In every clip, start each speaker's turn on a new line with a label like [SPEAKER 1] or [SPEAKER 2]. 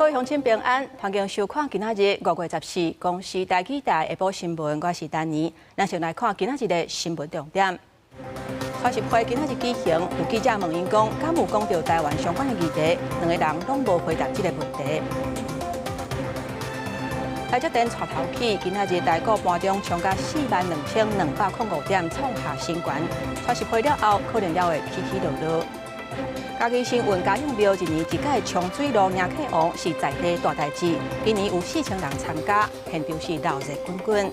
[SPEAKER 1] 各位鄉親平安，歡迎收看今仔日5月14公視台語台下晡新聞，我是丹妮。咱先來看今仔日的新聞重點。川習會今仔日舉行，有記者問𪜶講，敢有講著台灣相關的議題，兩个人攏無回答這个問題。台積電帶頭起，今仔日台股盤中衝到42,205點，創下新高。川習會了後，可能猶會起起落落。嘉義新運嘉應廟一年一屆沖水路迎客王是在地大代誌，今年有4000人參加，現場是鬧熱滾滾。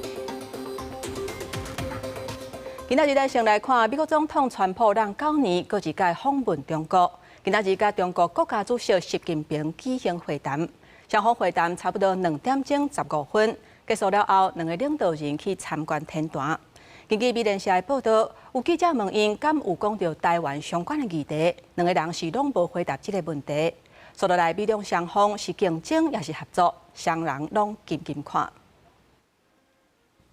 [SPEAKER 1] 今仔日咱先來看美國總統川普，隔9年閣一擺訪問中國。今仔日佮中國國家主席習近平舉行會談，雙方會談差不多2點鐘15分結束了後，兩个領導人去參觀天壇。根據美聯社的報道，有記者問𪜶敢有講著台灣相關的議題，兩个人是攏無回答這个問題。紲落來，美中雙方是競爭抑是合作，雙人攏緊緊看。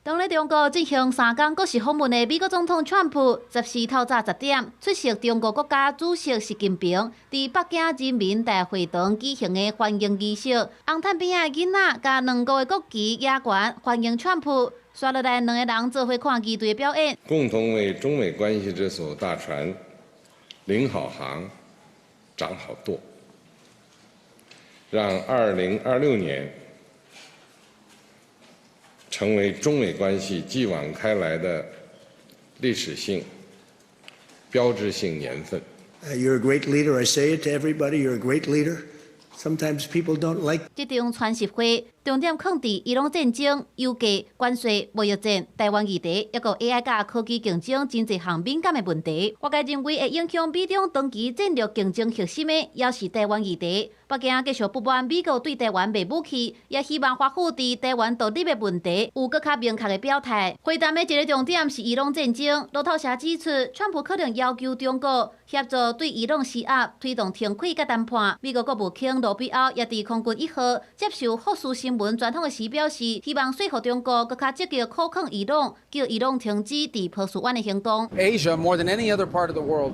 [SPEAKER 2] 當咧中國進行3工國事訪問的美國總統川普，14透早10點出席中國國家主席習近平佇北京人民大會堂舉行的歡迎儀式。紅毯邊仔的囡仔共兩國的國旗舉懸歡迎川普。紲落來兩个人做伙看儀隊的表演。
[SPEAKER 3] 共同為中美關係這艘大船領好航、掌好舵，讓2026年成為中美關係繼往開來的歷史性、標誌性年份。
[SPEAKER 4] You're a great leader. I say it to everybody. You're a great leader. Sometimes people don't like.
[SPEAKER 2] 這場川習會重點囥佇伊朗戰爭、油價、關稅、貿易戰、台灣議題，抑閣 AI 佮科技競爭真濟項敏感的問題。外界認為會影響美中長期戰略競爭核心的，猶是台灣議題。北京繼續不滿美國對台灣賣武器，也希望華府佇台灣獨立的問題有閣較明確的表態。會談的一个重點是伊朗戰爭。路透社指出，川普可能要求中國協助對伊朗施壓，推動停火佮談判。美國國務卿羅比歐也佇空軍一號接受福斯新聞專訪的時表示，希望說服中國閣較積極苦勸伊朗，叫伊朗停止佇波斯灣的行動。
[SPEAKER 5] Asia more than any other part of the world,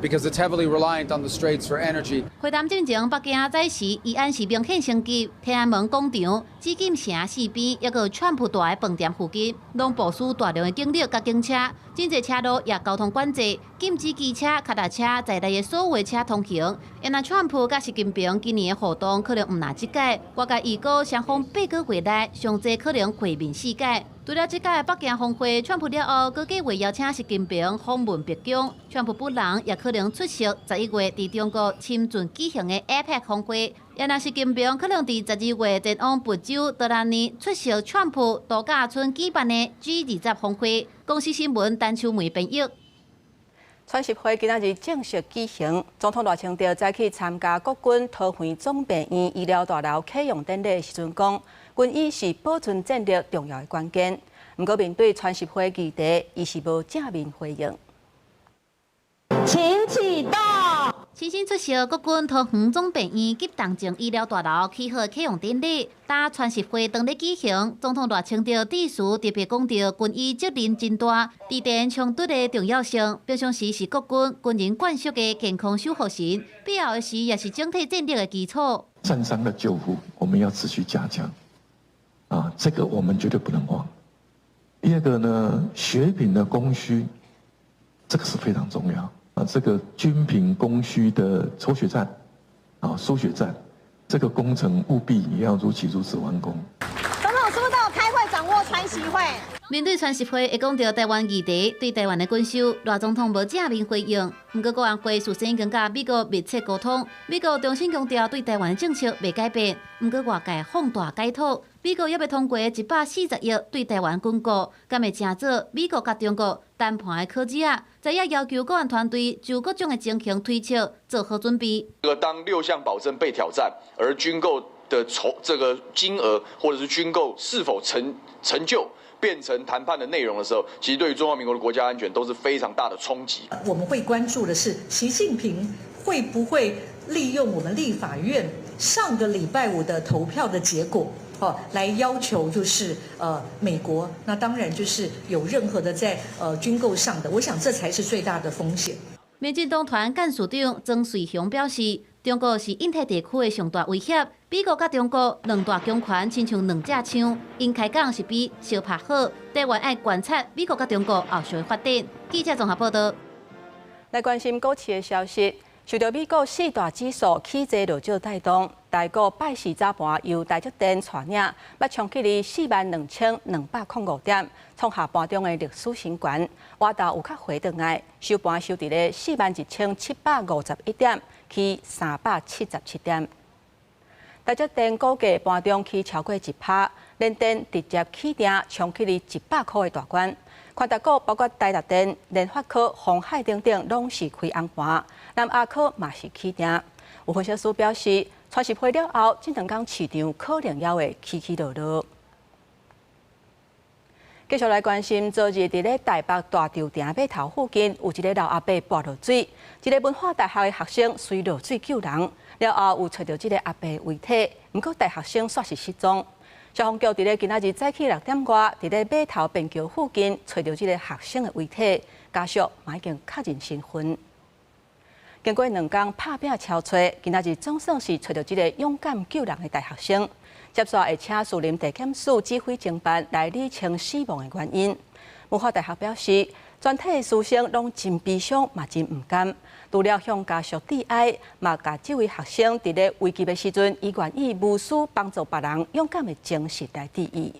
[SPEAKER 5] because it's heavily reliant on the straits for energy.
[SPEAKER 2] 會談進前，北京早時維安是明顯升級，天安門廣場、紫禁城四邊，抑閣川普蹛的飯店附近，攏部署大量的警力佮警車，真濟車路也交通管制，禁止機車、腳踏車在內的所有車通行。因川普佮習近平今年的互動可能毋但這擺，外界預估雙方8個月內上濟可能會面四擺。除了這擺北京峰會，川普了後，閣計劃邀請習近平訪問白宮。川普本人也可能出席11月佇中國深圳舉行的 APEC 峰會。也若習近平可能佇12月前往佛州多蘭尼出席川普度假村舉辦的 G20峰會。公視新聞陳秋梅編譯。
[SPEAKER 1] 川習會今仔日正式舉行，總統賴清德早起參加國軍桃園總病院醫療大樓啟用典禮的時陣講，軍醫是保存戰力重要的關鍵。毋過面對川習會議題，伊是無正面回應。
[SPEAKER 6] 請啟動。
[SPEAKER 2] 親身出席國軍桃園總病院急重症醫療大樓起好啟用典禮，當川習會當日舉行，總統賴清德致辭特別講著軍醫責任真大，地電衝突的重要性，平常時是國軍軍人慣屬的健康守護神，必要的時也是整體戰力的基礎。
[SPEAKER 7] 戰傷的救護，我們要持續加強，啊，這個我們絕對不能忘。第二個呢，血品的供需，這個是非常重要。啊，這個軍品供需的抽血站，啊，輸血站，這個工程務必也要如期如質完工。
[SPEAKER 6] 總統是不是都有開會掌握川習會？
[SPEAKER 2] 面對川習會會講著台灣議題，對台灣的軍售，賴總統無正面回應。毋過國安會事先已經佮美國密切溝通，美國重新強調對台灣的政策袂改變。毋過外界放大解讀，美國猶未通過140億對台灣軍購，敢會成做美國佮中國談判的口子仔？知影要求國安團隊就各種的情形推測做好準備。
[SPEAKER 8] 這個當六項保證被挑戰，而軍購的籌這個金額，或者是軍購是否成就，變成談判的內容的時候，其實對於中華民國的國家安全都是非常大的衝擊。
[SPEAKER 9] 我們會關注的是，習近平會不會利用我們立法院上個禮拜五的投票的結果，哦，來要求就是美國，那當然就是有任何的在軍購上的，我想這才是最大的風險。
[SPEAKER 2] 民進黨團幹事長曾瑞雄表示，中國是印太地區的上大威脅。美國佮中國兩大強權，親像兩隻槍，𪜶開講是比相拍好。台灣愛觀察美國佮中國後續的發展。記者綜合報道。
[SPEAKER 1] 來關心股市的消息，受著美國四大指數起坐落少帶動，台股拜四早盤由台積電帶領，欲衝去哩42,205點，創下盤中的歷史新高。外頭有較回轉來，收盤收佇咧41,751點，起377點。台積電股價盤中起超過1%，聯電直接起定衝去哩100箍的大關。權值股包括台達電、聯發科、鴻海等等，攏是開紅盤。南亞科嘛是起定。有分析師表示，川習會了後，這兩工市場可能猶會起起落落。繼續來關心，昨日佇咧台北大稻埕碼頭附近，有一个老阿伯跋落水，一个文化大學的學生隨落水救人，了後有揣著這个阿伯遺體，毋過大學生煞是失蹤。消防局佇咧今仔日早起6點外，佇咧碼頭便橋附近揣著這个學生的遺體，家屬嘛已經確認身份。經過兩工拍拚搜揣，今仔日總算是揣著這个勇敢救人的大學生。接煞會請士林地檢署指揮偵辦來理清死亡的原因。文化大學表示，全體的師生攏真悲傷，嘛真毋甘。除了向家屬致哀，嘛共這位學生佇咧危急的時陣，伊願意無私幫助別人，勇敢的精神來致意。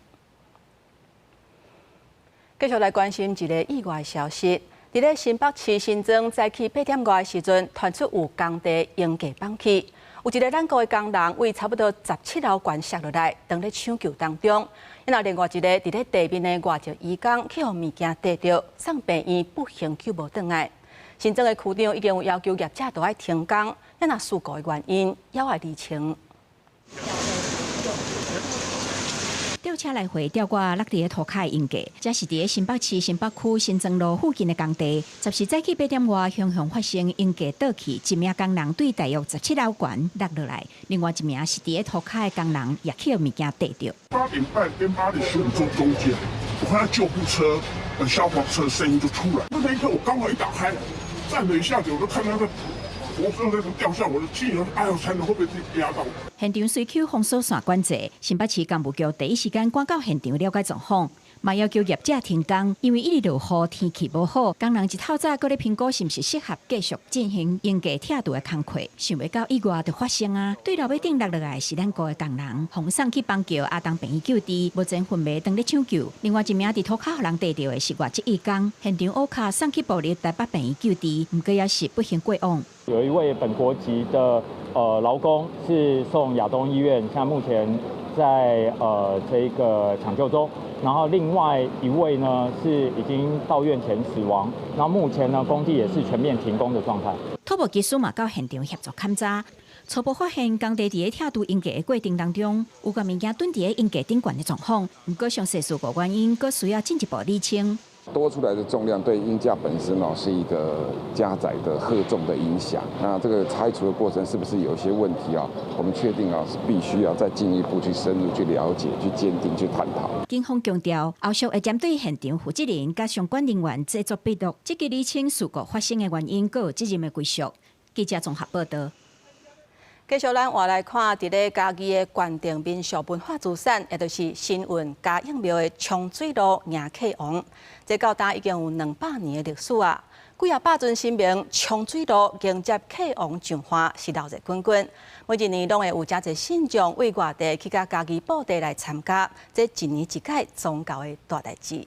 [SPEAKER 1] 繼續來關心一个意外消息。佇咧新北市新莊早起8點外的時陣，傳出有工地鷹架崩去，有一个咱國的工人為差不多17樓懸摔落來，當咧搶救當中。然後另外一个佇咧地面的外籍移工去予物件硩著，送病院不幸救無轉來。新莊的區長已經有要求業者都愛停工，若事故的原因猶愛釐清。
[SPEAKER 10] 吊車來回吊掛落佇咧塗跤的鷹架，這是佇咧新北市新北區新莊路附近的工地。十四早起8點外，雄雄發生鷹架倒去，一名工人對大約17樓懸落落來，另外一名是佇咧塗跤的工人也去予物件硩著。
[SPEAKER 11] 8點半跟8點15中間，我看到救護車、消防車聲音就出來。那一刻我剛好一打開，站了一下子，我就看到那個脖子那個掉下，我就心裡哎呦，慘了，會不會被壓到？
[SPEAKER 10] 現場隨口封鎖線管制，新北市工務局第一時間趕到現場了解狀況，嘛要求業者停工，因為一直落雨，天氣無好，工人一透早閣咧評估是毋是適合繼續進行鷹架拆除的工課。想袂到意外就發生啊！對樓尾頂落落來是咱國的工人，予送去板橋亞東病院救治，目前昏迷當咧搶救。另外一名佇塗跤予人硩著的是外籍移工，現場烏跤送去部立台北病院救治，毋過也是不幸過往。
[SPEAKER 12] 有一位本國籍的勞工是送亞東醫院，現在目前在這個搶救中。然後另外一位呢是已經到院前死亡。然後目前呢工地也是全面停工的狀態。
[SPEAKER 10] 土木技師嘛到現場協助勘查，初步發現工地佇咧拆除鷹架的過程當中，有共物件頓佇咧鷹架頂懸的狀況。毋過詳細事故原因，閣需要進一步理清。
[SPEAKER 13] 多出來的重量對鷹架本身哦是一個加載的荷重的影響。那這個拆除的過程是不是有些問題啊？我們確定啊是必須要再進一步去深入去了解、去鑑定、去探討。
[SPEAKER 10] 警方強調，後續會針對現場負責人佮相關人員製作筆錄，積極理清事故發生的原因，閣有責任的歸屬。記者綜合報道。
[SPEAKER 1] 繼續，咱換來看，佇咧嘉義的縣定民俗文化資產，也就是新運嘉應廟的沖水路迎客王，這到今已經有200年的歷史啊！幾仔百尊神明沖水路迎接客王上岸，是鬧熱滾滾。每一年攏會有誠濟信眾對外地去共嘉義布袋來參加這一年一屆宗教的大代誌。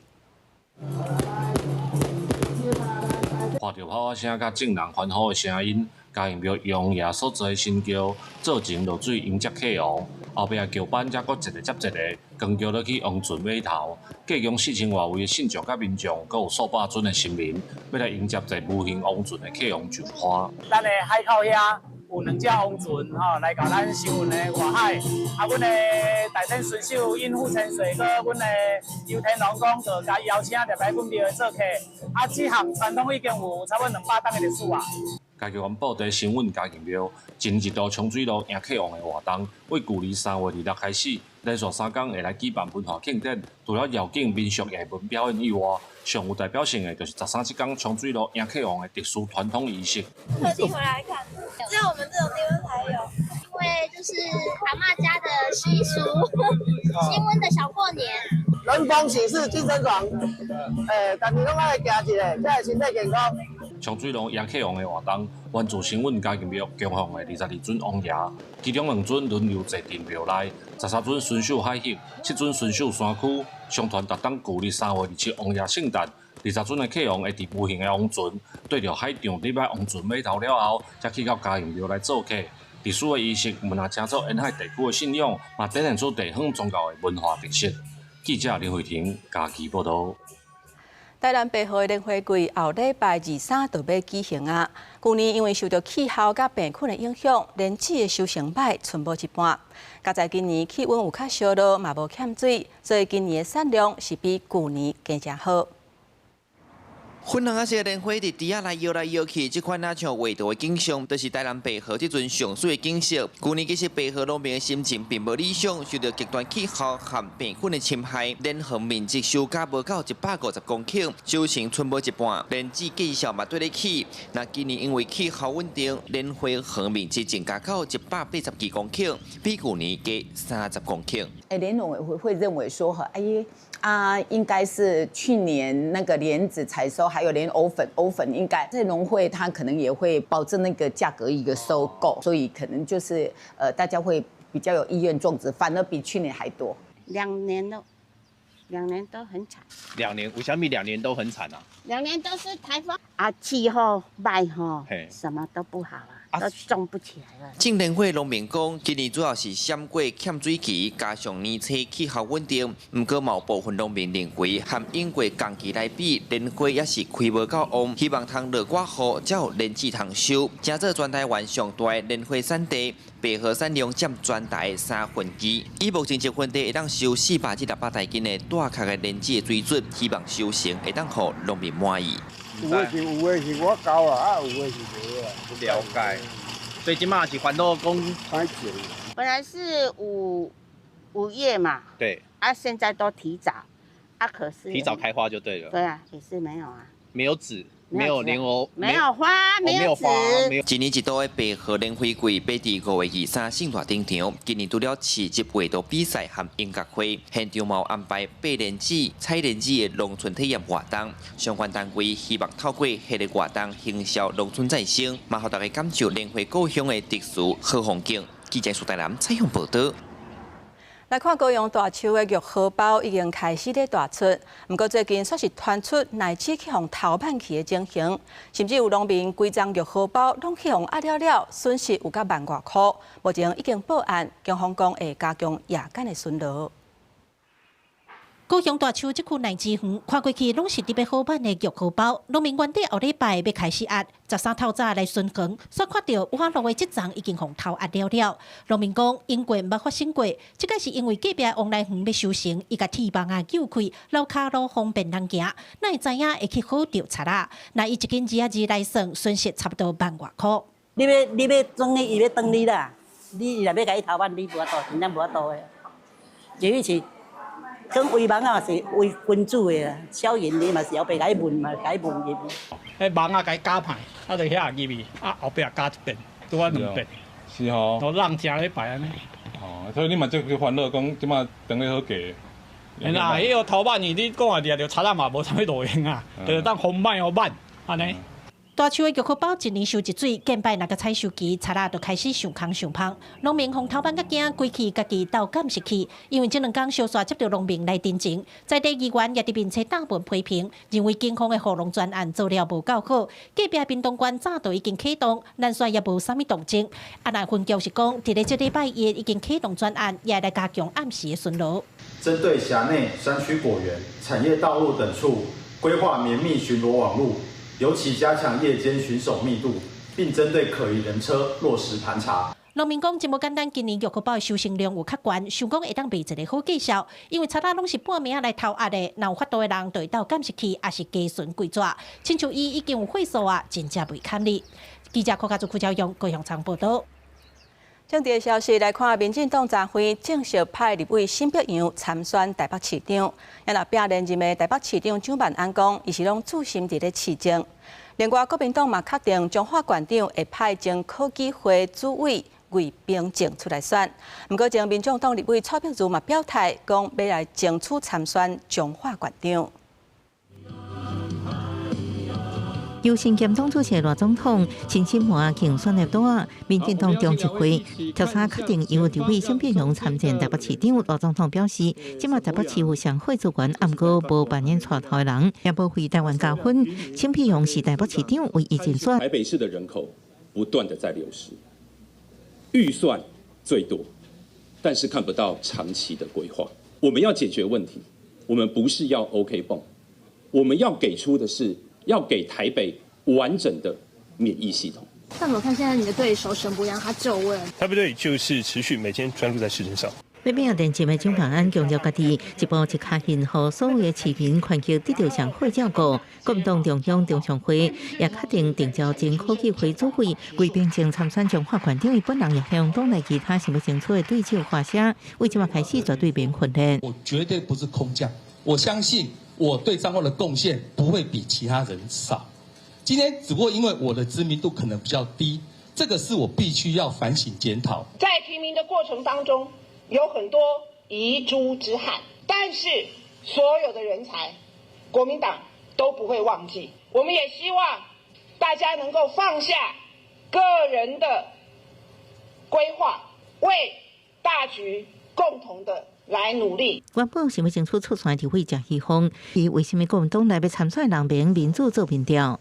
[SPEAKER 14] 看著炮仔聲佮眾人歡呼的聲音，嘉應廟用爺所做的神轎，做陣落水迎接客王。後壁轎班才閣一个接一个，扛轎落去王船尾頭。計共4000外位的信眾佮民眾，閣有數百尊的神明，欲來迎接這無形王船的客王上岸。
[SPEAKER 15] 咱的海口遐有兩隻王船吼，來共咱新運的外海。啊，阮的大天巡守尹副千歲，閣阮的游天龍公，就共伊邀請入來阮廟的做客。啊，這項傳統已經有差不多200冬的歷史啊。
[SPEAKER 14] 嘉義縣布袋新運嘉應廟一年一度沖水路迎客王的活動，對舊年3月26開始，連續3工會來舉辦文化慶典。除了繞境民俗藝文表演以外，上有代表性的就是13這工沖水路迎客王的特殊傳統儀式。
[SPEAKER 16] 特地回來看，只有我們這種地方才是阿嬤家的習俗，新溫的小過年。
[SPEAKER 17] 人逢喜事精神爽，欸，逐年攏愛行一下，才會身體健康。
[SPEAKER 14] 長水龍迎客王的活動，源自新穩嘉義廟供奉的22尊王爺，其中兩尊輪流坐鎮廟內，13尊巡守海域，七尊巡守山區。相傳逐冬舊曆3月27王爺聖誕，20尊的客王會佇無形的王船，綴著海上禮拜王船碼頭了後，才去到嘉義廟來做客。歷史的儀式，毋但成做沿海地區的信仰，嘛展現出地方宗教的文化特色。記者林慧婷嘉義報導。
[SPEAKER 1] 台南白河的蓮花季後禮拜二三就欲舉行啊！舊年因為受到氣候佮病菌的影響，蓮子的收成䆀，賰無一半。佳哉今年氣溫有較燒熱，嘛無欠水，所以今年的產量是比舊年加誠好。
[SPEAKER 18] 粉紅色蓮花佇枝仔來搖來搖去，這款若像畫圖的景象，就是台南白河這陣上媠的景色。舊年其實白河農民的心情並無理想，受到極端氣候和病菌的侵害，蓮園面積收割無夠150公頃，收成賰無一半，蓮子價數嘛對咧起。那今年因為氣候穩定，蓮花園面積增加到182公頃，比舊年加30公頃。
[SPEAKER 19] 哎，蓮農會認為說，哎啊，應該是去年那個蓮子採收，還有蓮藕粉，藕粉應該在農會，他可能也會保證那個價格一個收購，所以可能就是大家會比較有意願種植，反而比去年還多。
[SPEAKER 20] 兩年了，兩年都很慘。
[SPEAKER 21] 兩年，為啥物兩年都很慘啊？
[SPEAKER 20] 兩年都是颱風啊，氣候壞吼，什麼都不好啊，都種不起來了。
[SPEAKER 18] 種蓮花農民講，今年主要是閃過欠水期，加上年初氣候穩定，毋過嘛有部分農民認為，和往過同期來比，蓮花也是開無夠旺，希望通落寡雨，才有蓮子通收。成做全台灣上大的蓮花產地，白河產量佔全台2/3。以目前一分地會當收400至600台斤的大殼的蓮子的水準，希望收成會當予農民滿意。
[SPEAKER 22] 有的是有的是我交啊，啊有的是無啊。
[SPEAKER 21] 了解，所以這馬是煩惱講。
[SPEAKER 20] 本來是5月嘛。
[SPEAKER 21] 對。
[SPEAKER 20] 啊，現在都提早，啊可是。
[SPEAKER 21] 提早開花就對了。
[SPEAKER 20] 對啊，也是沒有啊。
[SPEAKER 21] 沒有籽，沒有蓮藕，
[SPEAKER 20] 沒有花，沒有籽。
[SPEAKER 18] 一年一度的白河蓮花季，欲佇5月23盛大登場。今年除了市集畫圖比賽和音樂會，現場嘛有安排拔蓮子、採蓮子的農村體驗活動。相關單位希望透過彼个活動行銷農村再生，嘛予大家感受蓮花故鄉的特殊好風景。記者蘇台南採訪報導。
[SPEAKER 1] 來看高雄大樹的玉荷包已經開始咧大出，毋過最近煞是傳出奶子去予偷挽去的情形，甚至有農民規叢玉荷包攏去予壓了了，損失有到萬外箍。目前已經報案，警方講會加強夜間的巡邏。
[SPEAKER 2] 高雄大樹這區奈子園，看過去攏是特別好挽的玉荷包。農民原底後禮拜欲開始壓，13透早來巡園，煞看著倚路的這叢已經予偷壓了了。農民講，往過毋捌發生過，這擺是因為隔壁王來園欲收成，伊共鐵網仔救開，留跤路方便人行，哪會知影會去好著賊仔？若以一斤22來算，損失差不多萬外箍。
[SPEAKER 23] 你欲轉去，伊欲轉你啦。你若欲共伊偷挽，你無法度，真正無法度的。這是。講圍網仔是圍君子的啦，小人你嘛是後壁共伊問嘛，共伊問入。
[SPEAKER 24] 彼網仔共伊絞歹，啊就遐入去，啊後壁加一遍，拄仔兩遍。
[SPEAKER 25] 是吼。
[SPEAKER 24] 都浪誠咧排按呢。
[SPEAKER 25] 哦，所以你嘛足煩惱，講這馬當咧好價。
[SPEAKER 24] 嘿啦，彼個偷挽去，你講啊掠著賊仔嘛無啥物路用啊，就是當防挽予挽，按呢。
[SPEAKER 2] 大樹的玉荷包一年收一水，近擺若個採收期，賊仔就開始上空上芳。農民予偷挽甲驚，規氣家己鬥監視器，因為這兩工相紲接著農民來陳情，在地議員也佇面冊貼文批評，認為警方的護農專案做了無夠好。隔壁屏東縣早就已經啟動，蘭山也無啥物動靜。啊，若分局是講，佇咧這禮拜一已經啟動專案，也來加強暗時的巡邏。
[SPEAKER 26] 針對轄內山區果園、產業道路等處，規劃綿密巡邏網路。尤其加強夜間巡守密度，並針對可疑人車落實盤查。
[SPEAKER 2] 農民講真無簡單，今年玉荷包的收成量有較懸，想講會當賣一个好價數，因為賊仔攏是半暝仔來偷壓的，若有法度的人就會鬥監視器，抑是加巡幾逝，親像伊已經有歲數啊，真正袂堪哩。記者柯家祖、邱朝勇高雄場報導。
[SPEAKER 1] 政治消息來看，民進黨昨昏正式派立委沈伯洋參選台北市長。啊若拼連任的台北市長蔣萬安講，伊是攏注心佇咧市政。另外，國民黨嘛確定彰化縣長會派前考紀會主委魏冰正出來選。毋過，前民眾黨立委蔡碧如嘛表態，講欲來爭取參選彰化縣長。
[SPEAKER 3] 由身兼黨主席賴總統親身換競選的桌仔，民進黨中執會調查確定由立委沈培榮參戰台北市長。賴總統表示，這馬台北市有上好資源，毋過無扮演帶頭的人，也無為台灣加分。沈培榮是台北市長唯一人選。
[SPEAKER 4] 台北市的人口不斷的在流失，預算最多，但是看不到長期的規劃。我們要解決問題，我們不是要 OK 繃，我們要給出的是。要給台北完整的免疫系統。
[SPEAKER 16] 那怎麼看現在你的對手沈伯洋他就位？
[SPEAKER 5] 台北隊就是持續每天專注在事情上。
[SPEAKER 3] 欲拼連任的蔣萬安強調家己一步一跤印，予所有的市民全球得著上好照顧。國民黨中央中常會也確定定召前科技會主委魏冰正參選彰化縣長，伊本人也向黨內其他想欲爭取的對手發聲，為這馬開始絕對面訓練。
[SPEAKER 6] 我絕對不是空降，我相信。我對彰化的貢獻不會比其他人少。今天只不過因為我的知名度可能比較低，這個是我必須要反省檢討。
[SPEAKER 7] 在提名的過程當中，有很多遺珠之憾，但是所有的人才，國民黨都不會忘記。我們也希望大家能夠放下個人的規劃，為大局共同的來努力。
[SPEAKER 3] 原本想欲爭取出選立委鄭希鳳，伊為啥物國民黨內欲參選人民民主做民調？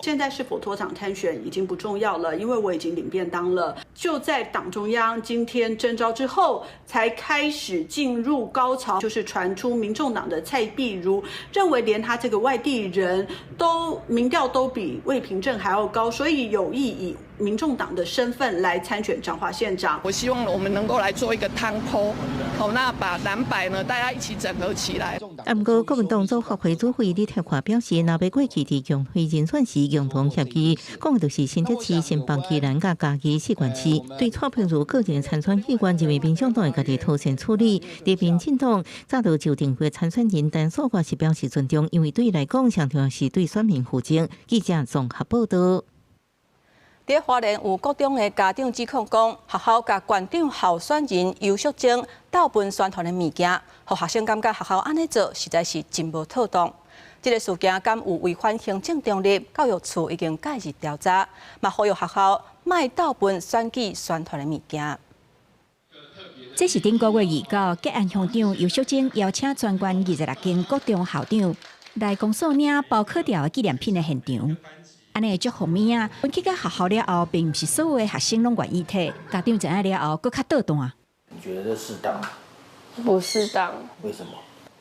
[SPEAKER 8] 現在是否脫黨參選已經不重要了，因為我已經領便當了。就在黨中央今天徵召之後，才開始進入高潮，就是傳出民眾黨的蔡壁如認為連他這個外地人都民調都比魏平鎮還要高，所以有意以民眾黨的身份來參選彰化縣長。
[SPEAKER 27] 我希望我們能夠來做一個湯鋪，好，那把藍白呢大家一起整合起來。
[SPEAKER 3] 毋過國民黨組發會主委李鐵華表示，若欲過去佇共輝人選時共同協議，講的就是新竹市、新北、宜蘭佮嘉義四縣市，對蔡碧如個人參選意願，認為民眾黨會家己妥善處理。佇民進黨早就就定過參選人，但所我是表示尊重，因為對伊來講，上重要是對選民負責。記者綜合報導。
[SPEAKER 1] 佇花蓮有國中的家長指控講，學校共縣長候選人游淑貞鬥分宣傳的物件，予學生感覺學校按呢做實在是真無妥當。這个事件敢有違反行政中立？教育處已經介入調查，嘛呼籲學校莫鬥分選舉宣傳的物件。
[SPEAKER 10] 這是頂個月29，吉安鄉長游淑貞邀請全縣26間國中校長來公所領包考條的紀念品的現場。按呢祝福物仔，分去到學校了後，並毋是所有的學生攏願意提，家長知影了後，閣較搗蛋。
[SPEAKER 28] 你覺得這適當？
[SPEAKER 29] 不適當。
[SPEAKER 28] 為什麼？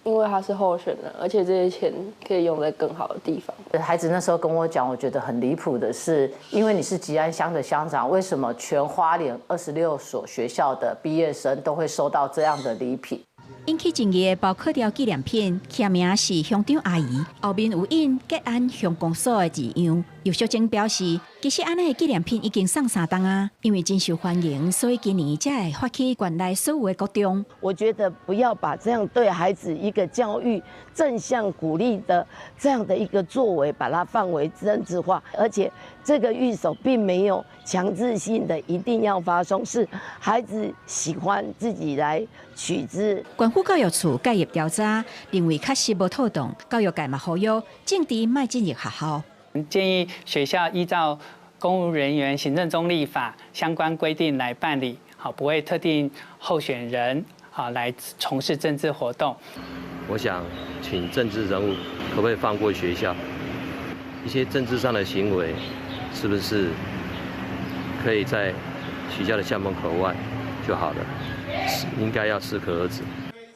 [SPEAKER 29] 因為他是候選人，而且這些錢可以用在更好的地方。
[SPEAKER 30] 孩子那時候跟我講，我覺得很離譜的是，因為你是吉安鄉的鄉長，為什麼全花蓮26所學校的畢業生都會收到這樣的禮品？
[SPEAKER 10] 引起爭議的包考條紀念品，簽名是鄉長阿姨，後面有印吉安鄉公所的字樣。游淑貞表示，其實按呢的紀念品已經送三冬啊，因為真受歡迎，所以今年才會發去縣內所有的國中。
[SPEAKER 31] 我覺得不要把這樣對孩子一個教育正向鼓勵的這樣的一個作為，把它放為政治化，而且這個御守並沒有強制性的一定要發送，是孩子喜歡自己來取之。
[SPEAKER 10] 縣府教育處介入調查，認為確實無妥當，教育界嘛呼籲政治莫進入學校。
[SPEAKER 32] 建議學校依照公務人員行政中立法相關規定來辦理，好，不會特定候選人好來從事政治活動。
[SPEAKER 33] 我想請政治人物可不可以放過學校？一些政治上的行為，是不是可以在學校的校門口外就好了？應該要適可而止。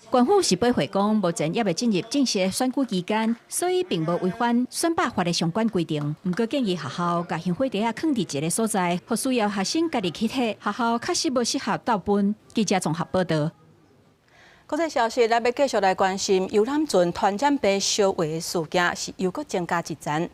[SPEAKER 10] 縣府是回覆講，目前猶未進入正式的選舉期間，所以並無違反選罷法的相關規定。毋過建議學校共香火袋仔囥佇一个所在，予需要學生家己去提。學校確實無適合鬥分。記者綜合報導。
[SPEAKER 1] 國際消息，咱欲繼續來關心遊覽船傳染病燒話的事件，是又閣增加一層。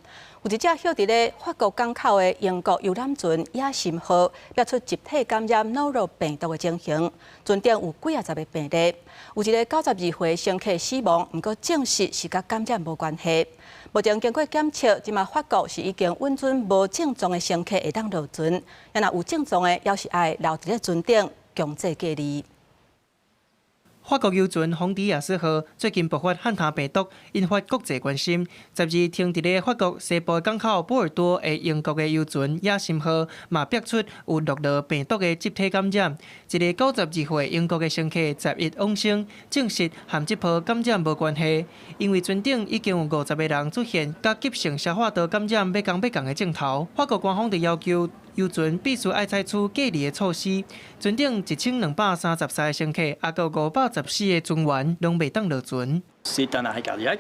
[SPEAKER 1] 有一隻歇佇咧法國港口的英國遊覽船野心號，爆出集體感染諾如病毒的情形，船頂有幾仔十个病例，有一个92歲乘客死亡，毋過證實是佮感染無關係。目前經過檢測，這馬法國是已經允准無症狀的乘客會當落船，若有症狀的，猶是愛留佇咧船頂強制隔離。
[SPEAKER 9] 法國遊船洪迪亞斯號最近爆發漢他病毒，引發國際關心。12日停佇咧法國西部港口波爾多的英國的遊船野心號，嘛爆出有諾羅病毒的集體感染。一个92歲英國的乘客11往生，證實和這波感染無關係。因為船頂已經有50個人出現佮急性消化道感染欲仝欲仝的症頭。法國官方就要求遊船必須愛採取隔離的措施。船頂1233個乘客，抑閣514個船員，攏袂當落船。
[SPEAKER 11] C'est un arrêt cardiaque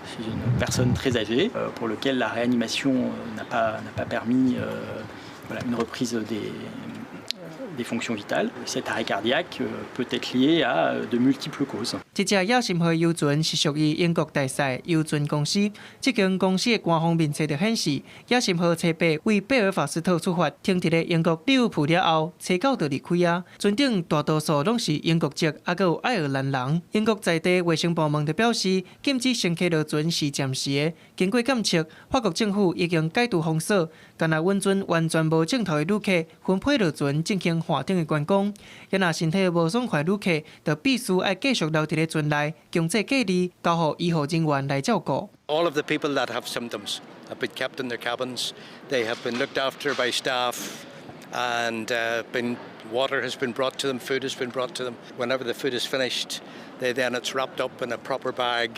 [SPEAKER 11] chez une personne très âgée pour lequel la réanimation n'a pas permis, voilà, une reprise des fonctions vitales. Cet arrêt cardiaque peut être lié à de multiples causes.
[SPEAKER 9] 這隻野心號遊船是屬於英國大賽遊船公司。這間公司的官方面冊就顯示，野心號初八為貝爾法斯特出發，停佇咧英國利物浦了後，初九就離開啊。船頂大多數攏是英國籍，抑閣有愛爾蘭人。英國在地衛生部門就表示，禁止乘客落船是暫時的。經過檢測，法國政府已經解除封鎖，干焦允准完全無症頭的旅客分批落船進行岸頂的觀光。若身體無爽快旅客，就必須愛繼續留佇咧船內強制隔離，交予醫護人員來照顧。
[SPEAKER 12] All of the people that have symptoms have been kept in their cabins. They have been looked after by staff, and been water has been brought to them, food has been brought to them. Whenever the food is finished, then it's wrapped up in a proper bag,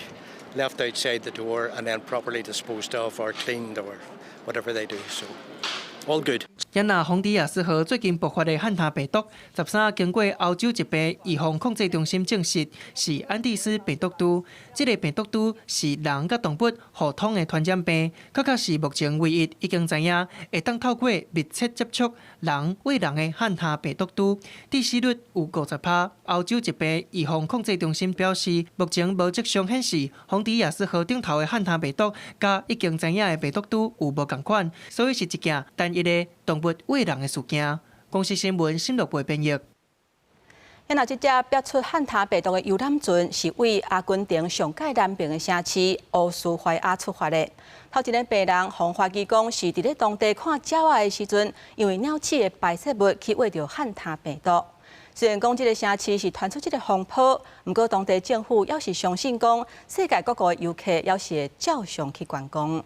[SPEAKER 12] left outside the door, and then properly disposed of or cleaned or whatever they do. So, all good.
[SPEAKER 9] 若那洪迪亞斯號最近爆發的漢他病毒，13經過歐洲疾病預防控制中心證實是安第斯病毒株。這个病毒株是人佮動物互通的傳染病，確確是目前唯一已經知影會當透過密切接觸人對人的漢他病毒株，致死率有50%。歐洲疾病預防控制中心表示，目前無跡象顯示洪迪亞斯號頂頭的漢他病毒佮已經知影的病毒株有無仝款，所以是一件單一的動物餵人的事件。公視新聞新樂貝編譯。
[SPEAKER 1] 那這隻爆出漢他病毒的遊覽船是位阿根廷上蓋南邊的城市烏斯懷亞出發的。頭一个病人予懷疑講是佇咧當地看鳥仔的時陣，因為鳥鼠的排泄物去餵著漢他病毒。雖然講這个城市是傳出這个風波，毋過當地政府猶是相信講，世界各國的遊客猶是會照常去觀光。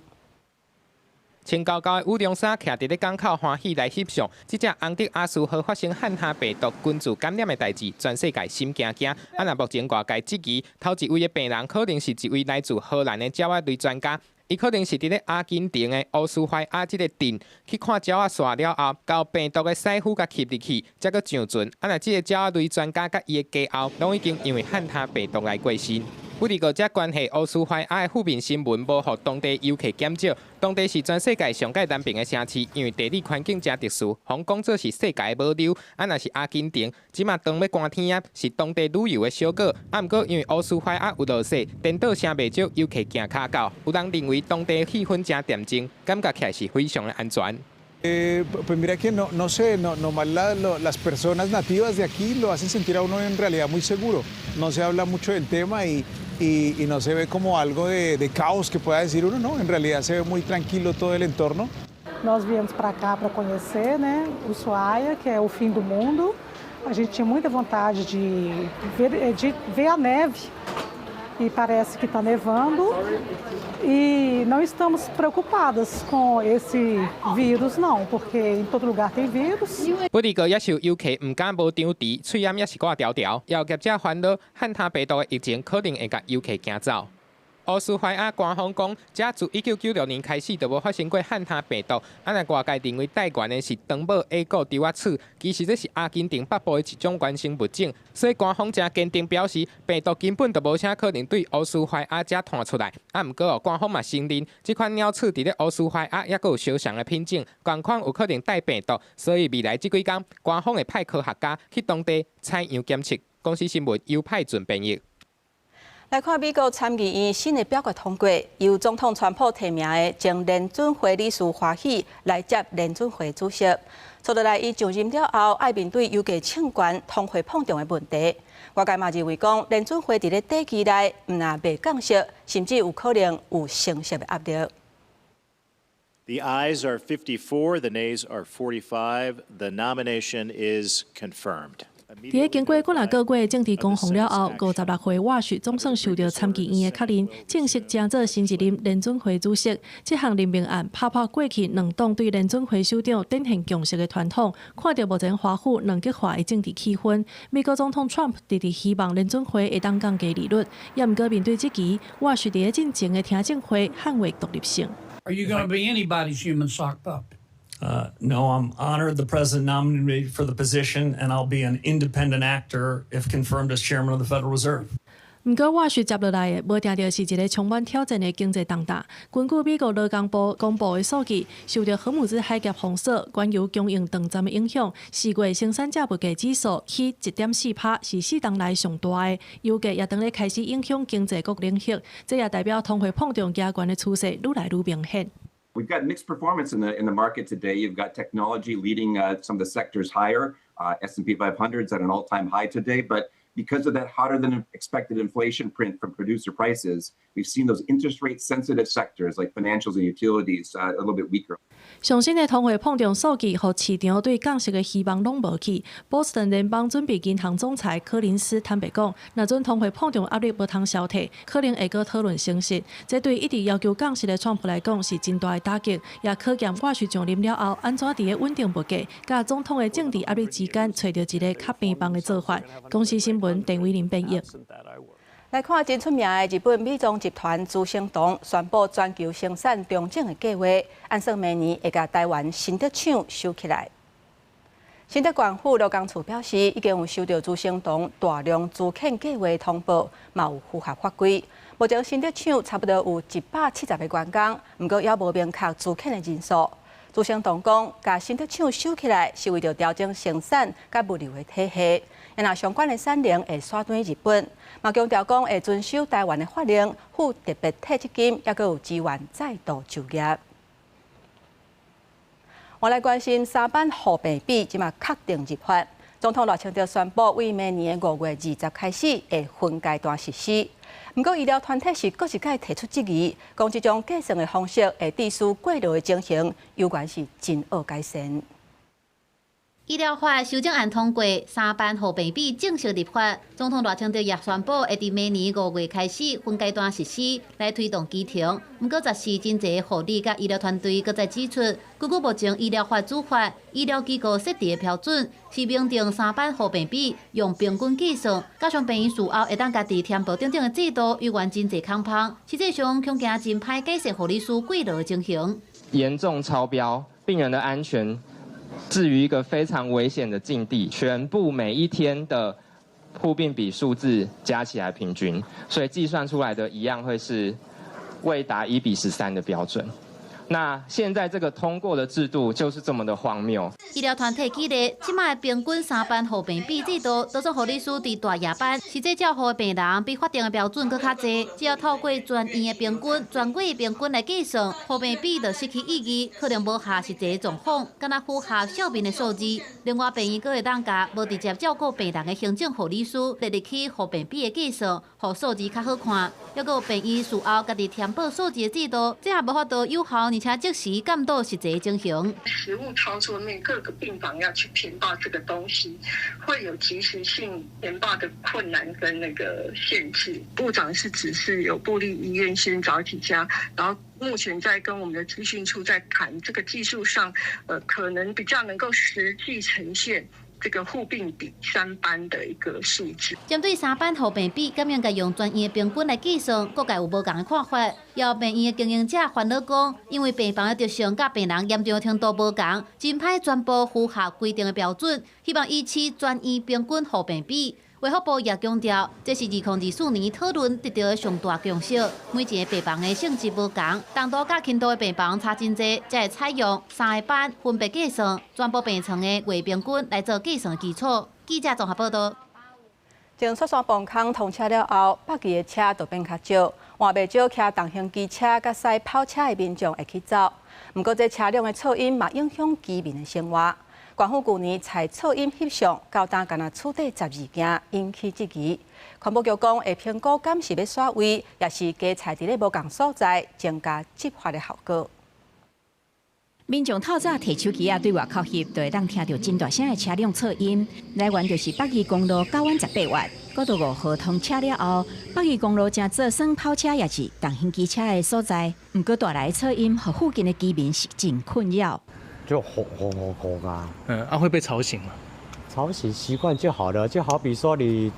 [SPEAKER 13] 穿厚厚的羽絨衫，徛佇咧港口歡喜來翕相。這隻洪迪亞斯號發生漢他病毒群聚感染的代誌，全世界心驚驚。啊，若目前外界質疑，頭一位的病人可能是一位來自荷蘭的鳥仔類專家，伊可能是佇咧阿根廷的烏斯懷亞這个鎮去看鳥仔煞了後，共病毒的屎糞共吸入去，才閣上船。啊，若這个鳥仔類專家佮伊的家後，攏已經因為漢他病毒來過身。不過，這關係烏斯懷亞的負面新聞無予當地遊客減少。當地是全世界上蓋南邊的城市，因為地理環境誠特殊，予人講做是世界的母溜。啊，若是阿根廷，這馬當欲寒天仔，是當地旅遊的小島。啊，毋過因為烏斯懷亞有落雪，顛倒城袂少遊客行跤到。有人認為當地氣氛誠恬靜，感覺起來是非常的安全。
[SPEAKER 14] Pues mira que no, no sé, no, nomás las personas nativas de aquí lo hacen sentir a uno en realidad muy seguro. No se habla mucho del tema y no se ve como algo de caos que pueda decir uno, no, en realidad se ve muy tranquilo todo el entorno.
[SPEAKER 15] Nós viemos para cá para conhecer, né, Ushuaia, que é o fim do mundo. A gente tinha muita vontade de ver a neve e parece que está nevando. E não estamos preocupadas com esse vírus, não, porque em todo lugar tem vírus.
[SPEAKER 13] 不過也是有遊客毋敢無張持，喙罨也是掛條條。也有業者煩惱，漢他病毒的疫情可能會共遊客驚走。烏斯懷亞官方講，這自1996年開始就無發生過漢他病毒。啊，若外界認為帶原的是長毛矮個豬仔鼠，其實這是阿根廷北部的一種原生物種。所以官方誠堅定表示，病毒根本就無啥可能對烏斯懷亞遮傳出來。啊，毋過哦，官方嘛承認，這款鳥鼠佇咧烏斯懷亞猶閣有相像的品種，仝款有可能帶病毒。所以未來這幾工，官方會派科學家去當地採樣檢測。公視新聞由派准編譯。
[SPEAKER 1] 來看美國參議院新的表決通過，由總統川普提名的前聯準會理事華喜來接聯準會主席。接落來，伊上任了後，愛面對油價衝懸、通貨膨脹的問題。外界嘛認為講，聯準會佇咧短期內毋但袂降息，甚至有可能有升息的壓力。
[SPEAKER 2] The ayes are 54, the nays are 45. The nomination is confirmed.
[SPEAKER 4] 佇咧經過幾若個月的政治攻防了後，56歲沃許總算受著參議院的確認，正式成做新一任聯準會主席。這項任命案拍破過去兩黨對聯準會首長展現共識的傳統，看著目前華府兩極化的政治氣氛，美國總統川普直直希望聯準會會當降低利率，也毋過面對質疑，沃許佇咧進前的聽證會捍衛獨立性。
[SPEAKER 17] Are you going to be anybody's human sock puppet?
[SPEAKER 18] No, I'm honored the president nominated me for the position, and I'll be an independent actor if confirmed as chairman of the Federal Reserve.
[SPEAKER 4] 毋過，沃許接落來的，無定著是一个充滿挑戰的經濟重擔。根據美國勞工部公布的數據，受著荷姆茲海峽封鎖、原油供應斷層的影響，4月生產者物價指數起1.4%，是4冬來上大的。油價也當咧開始影響經濟各領域，這也代表通貨膨脹加懸的趨勢愈來愈明顯。
[SPEAKER 19] We've got mixed performance in the market today. You've got technology leading some of the sectors higher. S&P 500's at an all-time high today, but because of that hotter than expected inflation print from producer prices, we've seen those interest rate sensitive sectors like financials and utilities a little bit weaker.
[SPEAKER 4] 上新的通貨膨脹數據，予市場對降息的希望攏無去。波士頓聯邦準備銀行總裁柯林斯坦白講，若準通貨膨脹壓力無通消退，可能會閣討論升息。這對一直要求降息的川普來講是真大的打擊，也考驗沃許上任了後，按怎佇咧穩定物價、佮總統的政治壓力之間，揣著一个較平衡的做法。公視新聞鄧偉林編譯。
[SPEAKER 1] 來看真出名的日本美妝集團資生堂宣布全球生產重整的計劃，按算明年會共台灣新竹廠收起來。新竹縣府勞工處表示，已經有收到資生堂大量資遣計劃通報，嘛有符合法規。目前新竹廠差不多有170個員工，毋過猶無明確資遣的人數。資生堂講，共新竹廠收起來是為著調整生產佮物流的體系。若相關的產能會徙轉日本，嘛強調講會遵守台灣的法令，付特別退職金，猶閣有資源再度就業。我來關心三班護病比，這馬確定入法。總統賴清德宣布，對明年5月20開始會分階段實施。毋過醫療團體是閣一擺提出質疑，講這種計算的方式會致使過勞的情形，猶原是真惡改善。
[SPEAKER 20] 醫療法修正案通過，三班護病比正式立法。總統賴清德也宣布，會佇明年5月開始分階段實施，來推動基層。毋過，這時真濟護理佮醫療團隊閣再指出，根據目前醫療法主法，醫療機構設置的標準是明定三班護病比用平均計算，加上病院事後會當家己填報等等的制度，猶原真濟空縫，實際上恐驚真歹改善護理師過勞的情形。
[SPEAKER 13] 嚴重超標，病人的安全置於一個非常危險的境地，全部每一天的護病比數字加起來平均，所以計算出來的一樣會是未達1比13的標準。那現在這個通過的制度就是這麼的荒謬。
[SPEAKER 20] 醫療團體舉例，這擺的平均三班護病比制度，多數護理師佇大夜班，實際照護的病人比法定的標準閣較濟。只要透過全院的平均、全月的平均來計算，護病比就失去意義，可能無合實際狀況，敢若符合數面的數字。另外，病院閣會當共無直接照顧病人的行政護理師列入去護病比的計算，予數字較好看。猶閣有病院事後家己填報數字的制度，這也無法度有效而且即時監督實際情形。
[SPEAKER 21] 實務操作面，各個病房要去填報這個東西，會有即時性填報的困難跟那個限制。部長是指示有部立醫院先找幾家，然後目前在跟我們的資訊處在談這個技術上，可能比較能夠實際呈現這個護病比三班的一個數字。
[SPEAKER 20] 針對三班護病比，敢應該用全院的平均來計算，各界有無仝的看法。有病院的經營者煩惱講，因為病房的特性佮病人嚴重程度無仝，真歹全部符合規定的標準。希望維持全院平均護病比。衛福部也強調，這是2024年討論得著的上大共識。每一個病房的性質無仝，重度佮輕度的病房差真濟，才會採用三個班分別計算全部病床的月平均來做計算基礎。記者綜合報道。
[SPEAKER 1] 從雪山崩空通車了後，北宜的車就變較少，換袂少騎重型機車佮駛跑車的民眾會去走。毋過，這車輛的噪音嘛影響居民的生活。縣府舊年採噪音翕相，到今干焦取締12件，引起質疑。環保局講會評估敢是欲徙位，抑是加設佇咧無仝所在，增加執法的效果。
[SPEAKER 10] 民眾透早提手機仔對外口翕，就會當聽著真大聲的車輛噪音。來源就是北宜公路九彎十八彎，國道5號通車了後，北宜公路成做耍跑車抑是重型機車的所在。毋過帶來的噪音，予附近的居民是真困擾。
[SPEAKER 3] 就轟轟轟轟啊！
[SPEAKER 5] 嗯，啊會被吵醒嗎？
[SPEAKER 3] 吵醒習慣就好了，就好比說你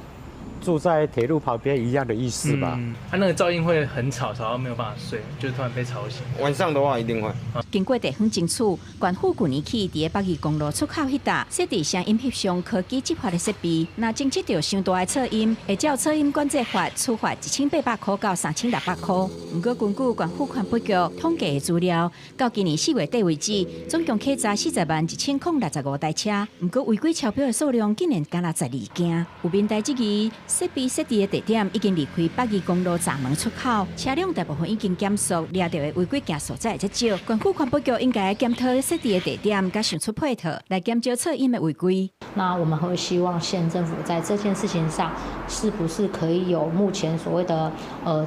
[SPEAKER 3] 住在鐵路旁邊一樣的意思吧。
[SPEAKER 5] 嗯，它那個噪音會很吵，吵到沒有辦法睡，就突然被吵醒。
[SPEAKER 6] 晚上的話一定會。
[SPEAKER 10] 經過地方爭取，縣府舊年起佇北宜公路出口彼搭設置聲音翕相科技執法的設備，若偵測著傷大的噪音，會照噪音管制法處罰1800箍到3600箍。毋過根據縣府環保局統計的資料，到今年4月底為止，總共稽查401,065台車，毋過違規超標的數量竟然干焦12件。有民代質疑，設備設置的地點已經離開北宜公路閘門出口，車輛大部分已經減速，掠著的違規行數才會較少。縣府環保局應該檢討設置的地點，佮想出配套來減少噪音的違規。
[SPEAKER 7] 那我們會希望縣政府在這件事情上，是不是可以有目前所謂的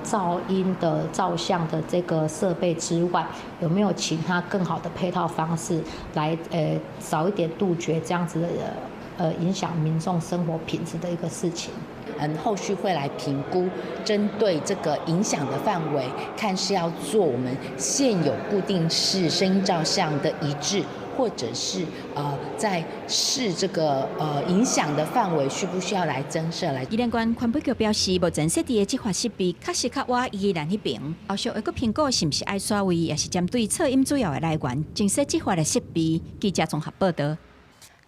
[SPEAKER 7] 噪音的照相的這個設備之外，有沒有其他更好的配套方式來早一點杜絕這樣子的影響民眾生活品質的一個事情？
[SPEAKER 8] 嗯，後續會來評估，針對這個影響的範圍，看是要做我們現有固定式聲音照相的移置，或者是在試這個影響的範圍，需不需要來增設來？
[SPEAKER 10] 宜蘭縣環保局表示，目前設置的執法設備確實較倚宜蘭彼爿，後續會閣評估是毋是愛徙位，抑是針對噪音主要的來源，增設執法的設備。記者綜合報導。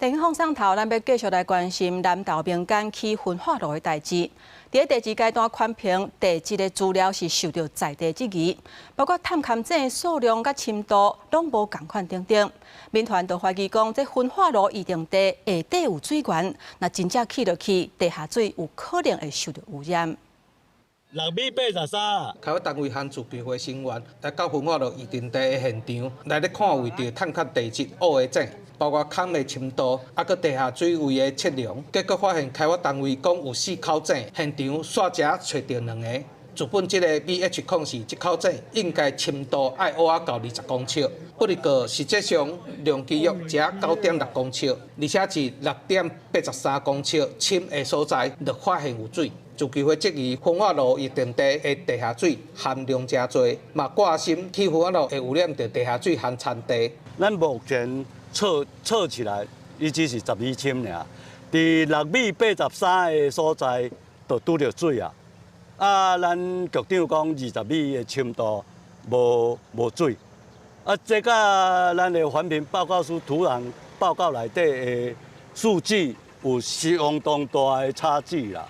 [SPEAKER 1] 電影放送頭，咱欲繼續來關心南投民間起焚化爐的代誌。佇咧第二階段環評地質的資料是受著在地質疑，包括探勘井的數量佮深度攏無仝款等等。民團就懷疑講，這焚化爐預定地下底有水源，若真正起落去，地下水有可能會受著污染。
[SPEAKER 16] 6米83。
[SPEAKER 22] 開發單位和自救會成員來到焚化爐預定地的現場，來咧看位著探勘地質挖的井，包括孔的深度，抑閣地下水位的測量。結果發現開發單位講有四口井，現場煞才揣著兩个。自本這個 BH 礦是這口井應該深度愛挖到20公尺，不過實際上量計約才9.6公尺，而且是6.83公尺深的所在，就發現有水。自救會質疑焚化爐預定地的地下水含量誠濟，嘛掛心起焚化爐會污染著地下水和田地。
[SPEAKER 16] 咱目前測測起來，伊只是12深爾，佇6米83的所在就拄著水啊。啊，咱局長講20米的深度無無水，啊，這佮咱的環評報告書土壤報告內底的數據有相當大的差距啦。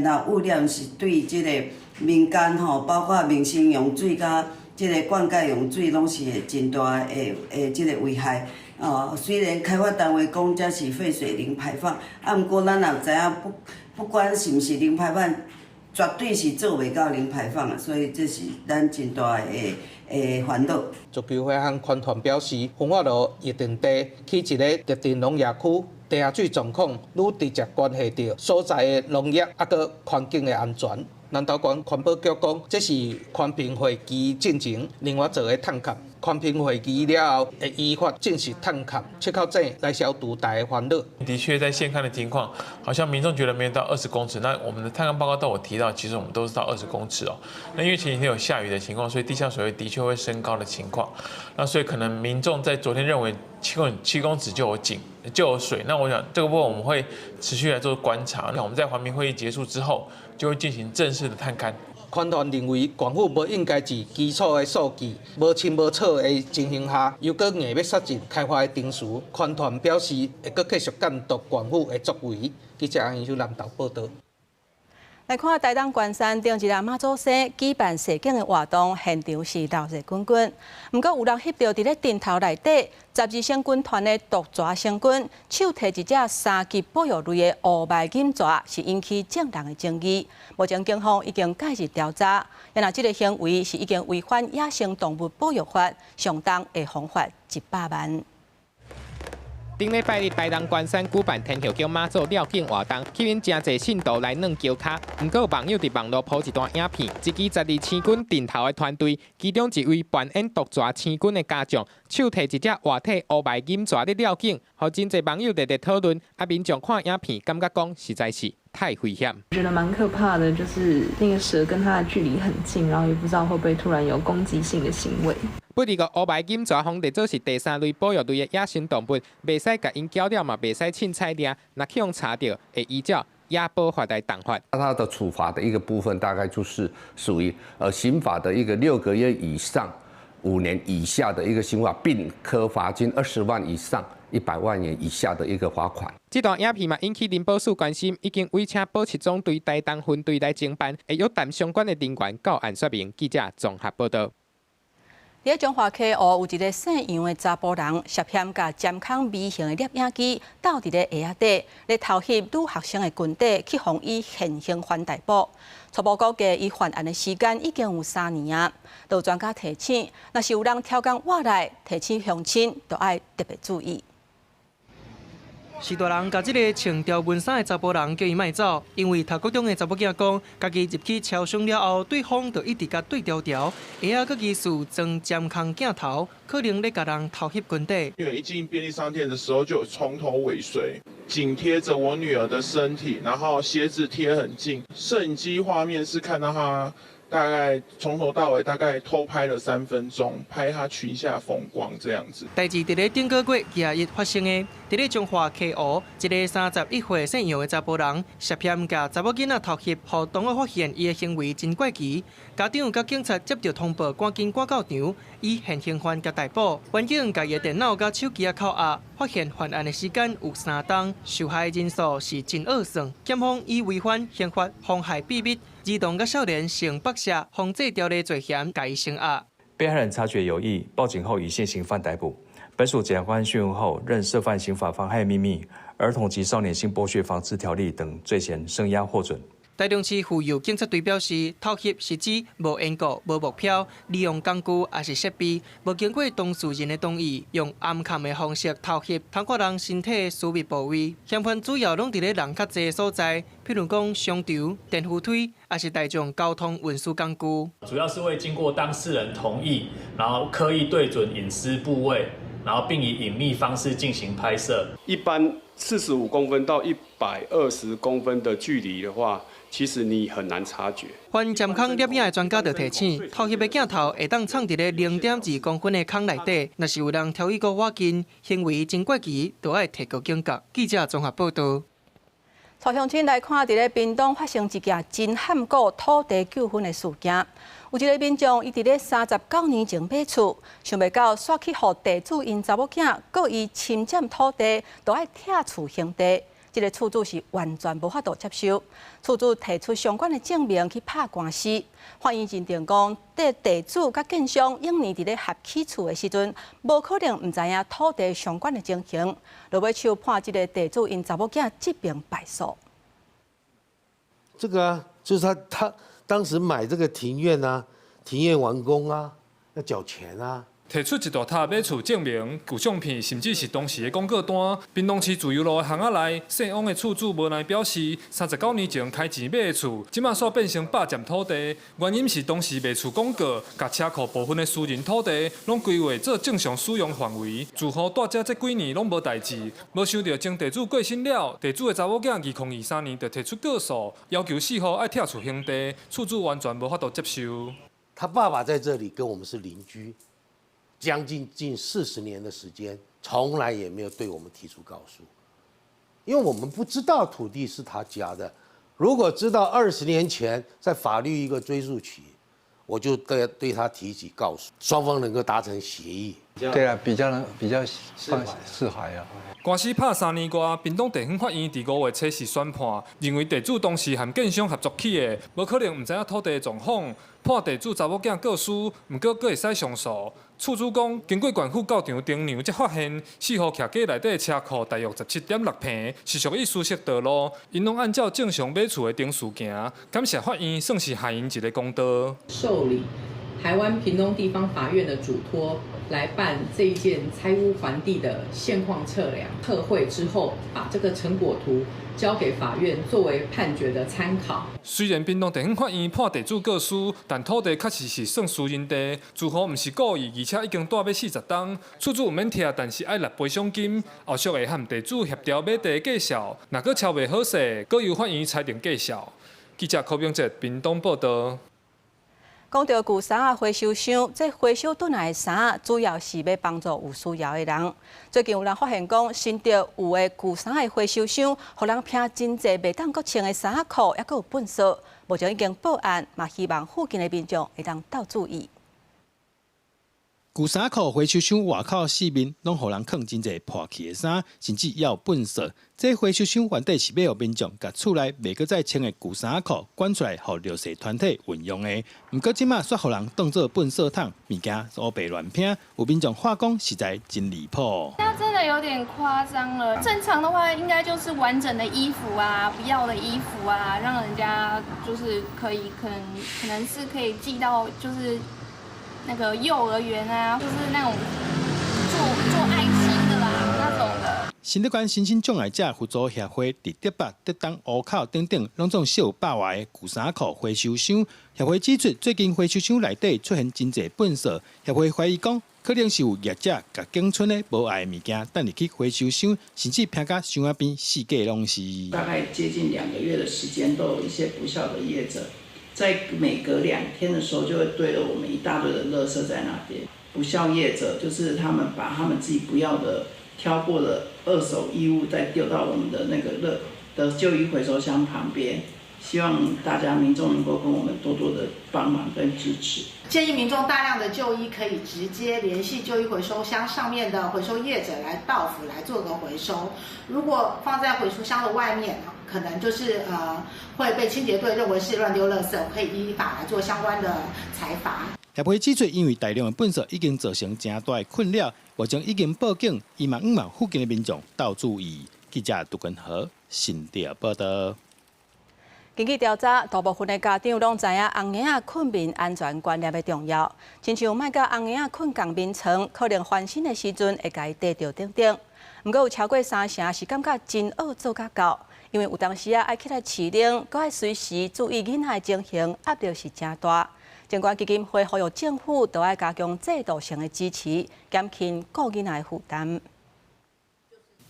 [SPEAKER 23] 那污染是對這个民間吼，包括民生用水佮這个灌溉用水，攏是會真大的的這个危害。哦，雖然開發單位講這是廢水零排放，啊，毋過咱也知影，不不管是毋是零排放，絕對是做袂到零排放啊，所以這是咱真大的的煩惱。
[SPEAKER 22] 自救會和環團表示，焚化爐預定地起一个特定農業區，地下水狀況愈直接關係著所在的農業抑閣環境的安全。南投縣環保局講，這是環評會議進前另外做的探勘。環評會議了後，會依法正式探勘，切口井來消除大家煩惱。
[SPEAKER 24] 的確，在現勘的情況，好像民眾覺得沒有到20公尺。那我們的探勘報告都有提到，其實我們都是到20公尺哦。那因為前幾天有下雨的情況，所以地下水位的確會升高的情況。那所以可能民眾在昨天認為7公尺就有井就有水。那我想這個部分我們會持續來做觀察。那我們在環評會議結束之後，就會進行正式的探勘。
[SPEAKER 22] 環團認為，縣府無應該佇基礎的數據無清無楚的情形下，又閣硬欲殺進開發的程序。環團表示會閣繼續監督縣府的作為。記者楊英秀南投報導。
[SPEAKER 1] 來看台東關山頂一个媽祖生舉辦踅景的活動，現場是鬧熱滾滾。毋過有人翕著佇咧陣頭內底，12星軍團的毒蛇星君手提一隻三級保育類的烏眉錦蛇，是引起眾人的爭議。目前警方已經介入調查，若這个行為是已經違反野生動物保育法，相當會罰款100萬。
[SPEAKER 13] 頂禮拜日，台東關山舉辦天后宮媽祖繞境活動，吸引誠濟信徒來軟轎跤。毋過有網友佇網路 po 一段影片，一支十二星君陣頭的團隊，其中一位扮演毒蛇星君的家將，手提一隻活體烏白金蛇咧繞境，予真濟網友熱烈討論。啊，民眾看影片，感覺講實在是太危險。
[SPEAKER 6] 我覺得蠻可怕的，就是那個蛇跟它的距離很近，然後也不知道會不會突然有攻擊性的行為。
[SPEAKER 13] 不過烏白金蛇予列做是第三類保育類的野生動物，袂使共𪜶攪了嘛，袂使凊彩掠，若去予查著，會依照野保法來重罰。
[SPEAKER 9] 它的處罰的一個部分，大概就是屬於刑法的一個6個月以上5年以下的一個刑罰，並科罰金20萬以上100萬元以下的一個罰款。
[SPEAKER 13] 這段影片嘛引起林保署關心，已經委請保七總隊台東分隊來偵辦，會約談相關的人員到案說明。記者綜合報道。
[SPEAKER 1] 佇咧彰化溪湖有一个姓楊的查埔人，涉嫌共針孔微型的攝影機斗佇咧鞋仔底，咧偷翕女學生的裙底，去予伊現行犯逮捕。初步估計，伊犯案的時間已經有3年啊。有專家提醒，若是有人刁工倚來，提醒鄉親，著愛特別注意。
[SPEAKER 11] 序大人共這个穿條紋衫的查埔人叫伊莫走，因為讀高中的查某囝講，家己入去超商了後，對方就一直共對牢牢，鞋仔閣疑似裝針孔鏡頭，可能咧共人偷翕裙底。
[SPEAKER 12] 女兒一進便利商店的時候，就從頭尾隨，緊貼着我女兒的身體，然後鞋子貼很近。攝影機畫面是看到她大概從頭到尾大概偷拍了3分鐘，拍她裙下風光這樣子。
[SPEAKER 11] 代誌佇咧頂個月21發生的，佇咧彰化溪湖，一个31歲姓楊的查埔人，涉嫌共查某囡仔偷翕，予同學發現伊的行為真怪奇。家長佮警察接著通報，趕緊趕到場，以現行犯共逮捕。員警共伊的電腦佮手機仔扣押，發現犯案的時間有3冬，受害人數是真惡算。檢方以違反刑法妨害秘密、兒童佮少年性剝削防制條例罪嫌，共伊聲押。
[SPEAKER 25] 被害人察覺有異，報警後以現行犯逮捕。本署檢察官訊問後，認涉犯刑法妨害秘密、兒童及少年性剝削防治條例等罪嫌，聲押獲准。
[SPEAKER 11] 台中市婦幼警察隊表示，偷翕是指無緣故、無目標，利用工具抑是設備，無經過當事人的同意，用暗崁的方式偷翕通看人身體私密部位。嫌犯主要攏佇咧人較濟的所在，譬如講商場、電扶梯，抑是大眾交通運輸工具。
[SPEAKER 26] 主要是未經過當事人同意，然後刻意對準隱私部位，然後並以隱秘方式進行拍攝。
[SPEAKER 27] 一般45公分到120公分的距離的話，其實你很難察覺。
[SPEAKER 11] 反針孔攝影的專家就提醒，偷翕的鏡頭會當藏佇咧0.2公分的孔內底，若是有人刁伊閣倚近，行為真怪奇，就愛提高警覺。記者綜合報道。
[SPEAKER 1] 帶鄉親來看，佇咧屏東發生一件真罕古土地糾紛的事件。有一个民眾，伊佇咧39年前買厝，想袂到煞去予地主𪜶查某囝告伊侵佔土地，著愛拆厝還地。這个厝主是完全無法度接受，厝主提出相關的證明去拍官司，法院認定講，這地主佮建商永年佇咧合起厝的時陣，無可能毋知影土地相關的情形，落尾手判這个地主𪜶查某囝這邊敗訴。
[SPEAKER 28] 這個啊，就是他當時買這個庭院啊，庭院完工啊，要繳錢啊。
[SPEAKER 29] 提出一大疊買厝證明、舊相片，甚至是當時的廣告單。屏東市自由路的巷仔內，姓王的厝主無奈表示，39年前開錢買的厝，這馬煞變成霸佔土地。原因是當時賣厝廣告，共車庫部分的私人土地，攏規劃做正常使用範圍。住戶蹛遮這幾年攏無代誌，無想著前地主過身了，地主的查某囝2023年就提出告訴，要求四戶愛拆厝還地，厝主完全無法度接受。
[SPEAKER 28] 他爸爸在這裡跟我們是鄰居。將近近40年的時間，從來也沒有對我們提出告訴，因為我們不知道土地是他家的。如果知道20年前在法律一個追溯期，我就對他提起告訴，雙方能夠達成協議。
[SPEAKER 30] 對啊，比較能比較釋釋懷啊。
[SPEAKER 29] 官司拍3年外，屏東地方法院佇5月初四宣判，認為地主當時和建商合作起的，無可能毋知影土地的狀況，判地主查某囝告輸，毋過閣會使上訴。厝主講，經過縣府到場偵量，才發現四戶徛家內底的車庫大約17.6坪，是屬於私設道路，𪜶攏按照正常買厝的程序行。感謝法院，算是還𪜶一个公道。
[SPEAKER 31] 受理。還
[SPEAKER 2] 臺灣屏東地方法院的囑託，來辦這一件拆屋還地的現況測量測繪之後，把這個成果圖交給法院作為判決的參考。
[SPEAKER 29] 雖然屏東地方法院判地主告輸，但土地確實是算私人地，住戶毋是故意，而且已經蹛欲40冬，厝主毋免拆，但是愛納賠償金，後續會和地主協調買地價數，若閣敲袂好勢，閣由法院裁定價數。記者柯炳哲屏東報道。
[SPEAKER 1] 講到舊衫仔回收箱，這回收轉來的衫主要是欲幫助有需要的人。最近有人發現講，新竹有的舊衫的回收箱，予人拼真濟袂當閣穿的衫褲，猶閣有糞埽。目前已經報案，嘛希望附近的民眾會當鬥注意。
[SPEAKER 3] 舊衫褲回收箱外口四面攏予人囥真濟破去的衫，甚至猶有糞埽。這回收箱原底是欲予民眾共厝內袂閣再穿的舊衫褲捐出來，予弱勢團體運用的。毋過這馬煞予人當做糞埽桶，物件烏白亂拼，有民眾話講實在真離譜。
[SPEAKER 4] 那真的有點誇張了。正常的話，應該就是完整的衣服啊，不要的衣服啊，讓人家就是可以可能是可以寄到就是那個幼兒園啊，就是那種做做愛心的啦，那種的。
[SPEAKER 3] 新竹縣身心障礙者扶助協會佇竹北、竹東、湖口等等，攏總設有百外个舊衫褲回收箱。協會指出，最近回收箱內底出現真濟糞埽，協會懷疑講，可能是有業者共景村的無愛的物件，擲入去回收箱，甚至拼甲箱仔邊四界攏是。
[SPEAKER 14] 大概接近2個月的時間，都有一些不肖的業者，在每隔2天的時候，就會堆了我們一大堆的垃圾在那邊。不肖業者就是他們把他們自己不要的、挑過的二手衣物，再丟到我們的那個垃的舊衣回收箱旁邊。希望大家民眾能夠跟我們多多的幫忙跟支持。
[SPEAKER 15] 建議民眾大量的舊衣可以直接聯繫舊衣回收箱上面的回收業者來到府來做個回收。如果放在回收箱的外面，可能就是會被清潔隊認為是亂丟垃圾，可以依法來做相關的裁罰。
[SPEAKER 3] 協會指出，因為大量的糞埽已經造成誠大的困擾，目前已經報警，伊嘛向望附近的民眾鬥注意。記者杜根和新竹報道。
[SPEAKER 1] 根據調查，大部分的家長攏知影癢嬰仔睏眠安全觀念的重要。親像莫共癢嬰仔睏仝眠床，可能翻身的時陣會共伊硩著等等。毋過有超過三成是感覺真僫做甲到，因為有當時仔愛起來飼奶，閣愛隨時注意囡仔的情形，壓力是誠大。相關基金會呼籲政府著愛加強制度性的支持，減輕顧囡仔的負擔。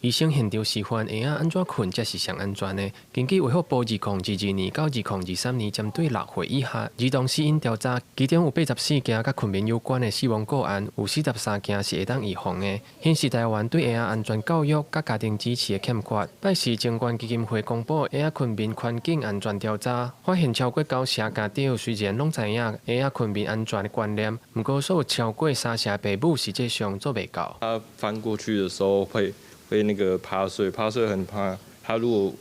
[SPEAKER 17] 醫生現場示範嬰仔按怎睏才是上安全的。根據衛福部2022年到2023年針對6歲以下兒童死因調查，其中有84件佮睏眠有關的死亡個案，有43件是會當預防的，顯示台灣對嬰仔安全教育佮家庭支持的欠缺。拜四晴觀基金會公布嬰仔睏眠環境安全調查，發現超過九成家長雖然攏知影嬰仔睏眠安全的觀念，毋過煞有超過三成爸母實際上做袂到。
[SPEAKER 18] 他翻過去的時候會那個趴睡，趴睡很怕。他如果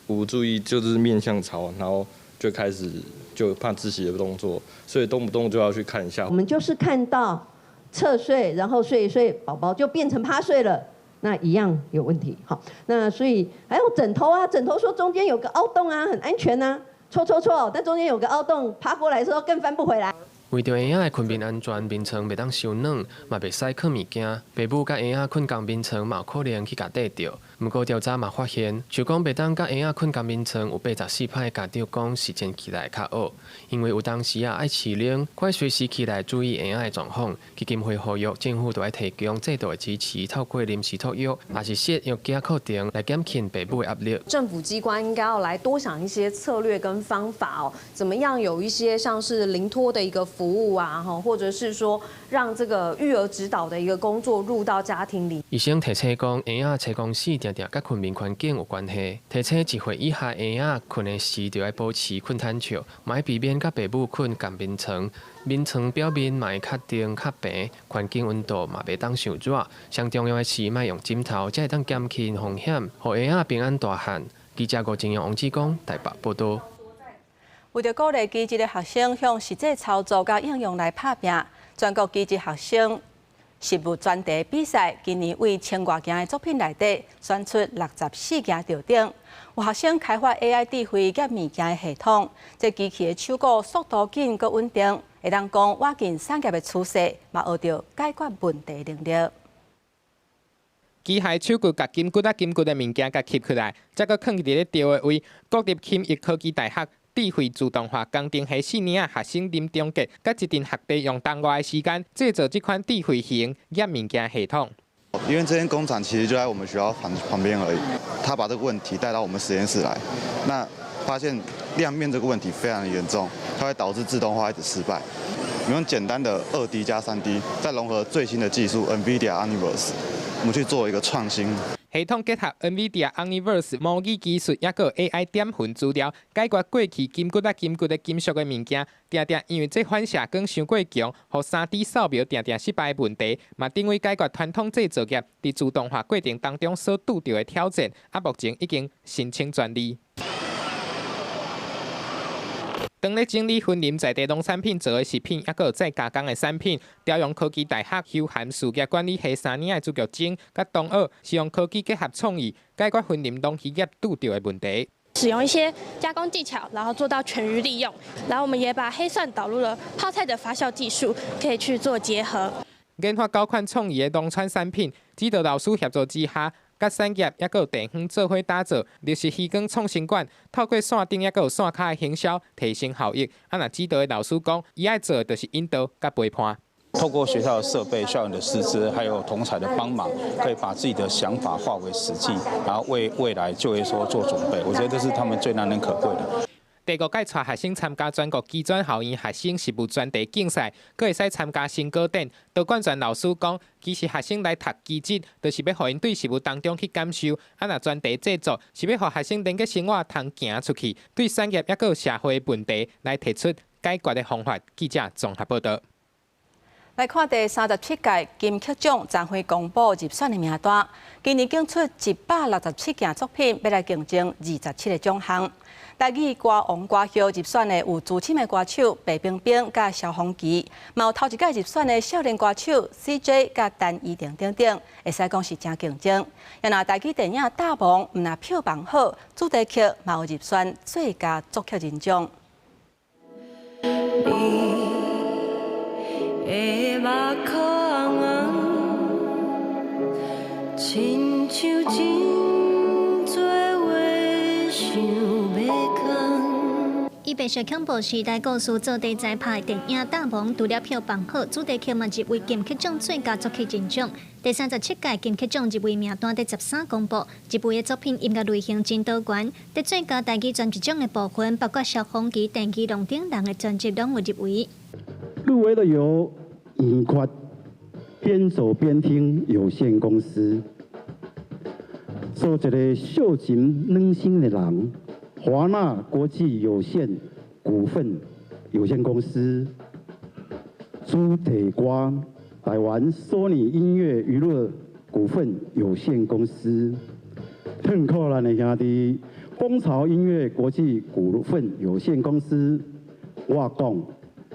[SPEAKER 18] 不注意，就是面向朝，然後就開始就怕窒息的動作，所以動不動就要去看一下。
[SPEAKER 19] 我們就是看到側睡，然後睡一睡，寶寶就變成趴睡了，那一樣有問題。好，那所以還有枕頭啊，枕頭說中間有個凹洞啊，很安全啊，錯錯錯，但中間有個凹洞，趴過來的時候更翻不回來。
[SPEAKER 17] 為著嬰仔的睏眠安全，眠床袂當傷軟，嘛袂使囥物件。爸母佮嬰仔睏仝眠床嘛有可能去共硩著。毋過調查嘛發現，受講袂當佮嬰仔睏仝眠床，有84%的家長講實踐起來較僫，因為有當時仔愛飼奶，愛隨時起來注意嬰仔的狀況。基金會呼籲政府著愛提供制度的支持，透過臨時托育，抑是設育兒課程來減輕爸母的壓力。
[SPEAKER 20] 政府機關應該要來多想一些策略跟方法哦，怎麼樣有一些像是臨托的一個服務啊，或者是說讓這個育兒指導的一個工作入到家庭裡。
[SPEAKER 17] 醫生提醒講，嬰仔吹公死定定佮睏眠環境有關係。提醒1歲以下嬰仔睏的時，著愛保持睏坦笑，嘛愛避免佮爸母睏仝眠床。眠床表面嘛愛較定較平，環境溫度嘛袂當傷熱。上重要的是，莫用枕頭，才會當減輕風險，予嬰仔平安大漢。記者吳靜陽、王志剛台北報道。
[SPEAKER 1] 為著鼓勵基職的學生向實際操作佮應用來拍拚，全國基職學生實物專題比賽，今年對千外件的作品內底選出64件著頂。有學生開發 AI 智慧夾物件的系統，這機器的手鼓速度緊閣穩定，會當講倚近產業的趨勢，嘛學著解決問題能力。
[SPEAKER 13] 機械手骨共金骨仔金骨的物件共吸起來，才閣囥佇咧對的位。國立勤益科技大學智慧自動化工程系四年仔學生林中傑，佮一陣學弟用仝外的時間製造這款智慧型驗物件系統。
[SPEAKER 5] 因為這間工廠其實就在我們學校旁邊而已，他把這個問題帶到我們實驗室來，那發現亮面這個問題非常嚴重，它會導致自動化一直失敗。用簡單的2D 加 3D，再融合最新的技術 NVIDIA Omniverse，我們去做一個創新。
[SPEAKER 13] 系統結合 NVIDIA Omniverse 模擬技術，抑閣 AI 點雲資料，解決過去金骨仔金骨的金屬的物件，定定因為這反射光傷過強，予3D 掃描定定失敗的問題，嘛等於解決傳統製造業佇自動化過程當中所拄著的挑戰。啊，目前已經申請專利。當咧整理雲林在地農產品做的食品，抑閣有再加工的產品，朝陽科技大學休閒事業管理系三年的朱玉珍，佮同學是用科技結合創意，解決雲林農漁業拄著的問題。
[SPEAKER 6] 使用一些加工技巧，然後做到全魚利用。然後我們也把黑蒜導入了泡菜的發酵技術，可以去做結合。
[SPEAKER 13] 研發九款創意的農村產品，指導老師協助之下，佮產業抑閣有地方做伙打造，綠色漁港創新館，透過線頂抑閣有線跤的行銷，提升效益。啊，若指導的老師講，伊愛做的就是引導佮陪伴。
[SPEAKER 7] 透過學校的設備、校園的師資，還有同儕的幫忙，可以把自己的想法化為實際，然後為未來就業說做準備。我覺得這是他們最難能可貴的。
[SPEAKER 13] 第五屆帶學生參加全國技專校院學生實務專題競賽，閣會使參加成果展。杜冠全老師講，其實學生來讀技職，就是欲予𪜶對實務當中去感受。啊，若專題製作是欲予學生連結生活通行出去，對產業抑閣有社會問題來提出解決的方法。記者綜合報導。
[SPEAKER 1] 來看第三十七屆金曲獎昨昏公布入選的名單，今年競出167件作品，欲來競爭27個獎項。台語歌王歌后入選的有資深的歌手白冰冰佮蕭芳琪，嘛有頭一屆入選的少年歌手 CJ 佮陳依婷等等，會使講是誠競爭。也若台語電影《大王》毋但票房好，主題曲嘛有入選最佳作曲人獎。
[SPEAKER 8] 的目眶紅，親像真濟話想欲講。
[SPEAKER 10] 以白色恐怖時代故事做題材拍的電影《大王》，除了票房好，主題曲嘛入圍金曲獎最佳作曲人獎。第三十七屆金曲獎入圍名單佇13公布，入圍的作品音樂類型真多元。佇最佳台語專輯獎的部分，包括蕭芳琪、陳綺羅等人的專輯攏有入圍。
[SPEAKER 16] 入圍的有影寬邊走邊聽有限公司，做一个秀情軟心的人，華納國際有限股份有限公司，主題歌台灣索尼音樂娛樂股份有限公司，褪苦難的兄弟，蜂巢音樂國際股份有限公司，我講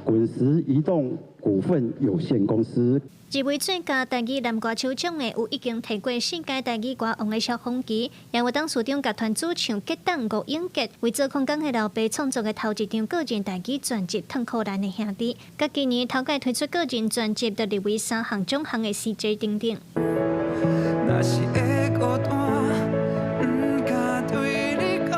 [SPEAKER 16] 滾石移動股份有限公司。
[SPEAKER 10] 入圍最佳台語男歌手獎的有已經提過四屆台語歌王的蕭芳琪，也有董事長集團主唱結黨吳永傑為做空港的老爸創作的頭一張個人台語專輯《褪苦難的兄弟》，佮今年頭擺推出個人專輯，就入圍三項獎項的 CJ 等等。
[SPEAKER 8] 若是會孤單，毋敢對你講。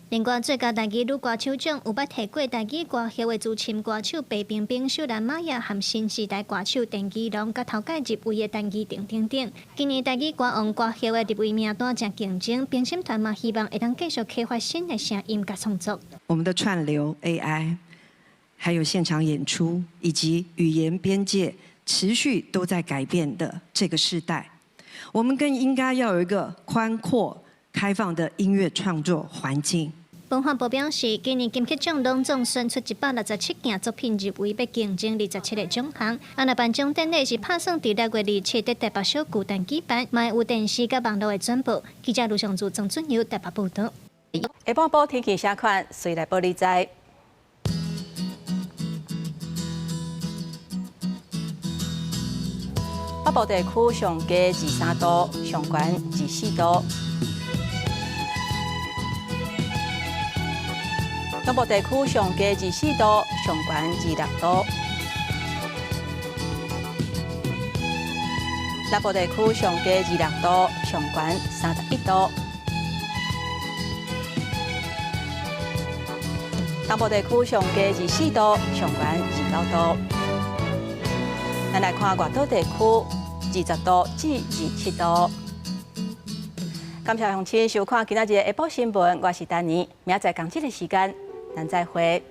[SPEAKER 10] 另外，最佳台語女歌手獎有捌提過台語歌后的資深歌手白冰冰、秀蘭瑪雅和新時代歌手陳綺羅，佮頭擺入圍的陳依婷等等。今年台語歌王歌后的入圍名單誠競爭，評審團嘛希望會當繼續開發新的聲音佮創作。
[SPEAKER 21] 我們的串流 AI，還有現場演出，以及語言邊界持續都在改變的這個時代，我們更應該要有一個寬闊、開放的音樂創作環境。
[SPEAKER 10] 文化部表示，今年金曲獎攏總選出167件作品入圍，欲競爭27個獎項。啊，若頒獎典禮是拍算佇6月27佇台北小巨蛋舉辦，嘛會有電視佮網路的轉播。記者盧尚柱、曾俊佑台北報導。
[SPEAKER 1] 下半晡天氣啥款，隨來報你知。北部地區上低23度，上懸24度。中部地區上低24度，上懸26度。南部地區上低26度，上懸31度。東部地區上低24度，上懸29度。咱來看外島地區20度至27度。感謝鄉親收看今仔日的下晡新聞，我是丹妮，明仔載仝這个時間，咱再會。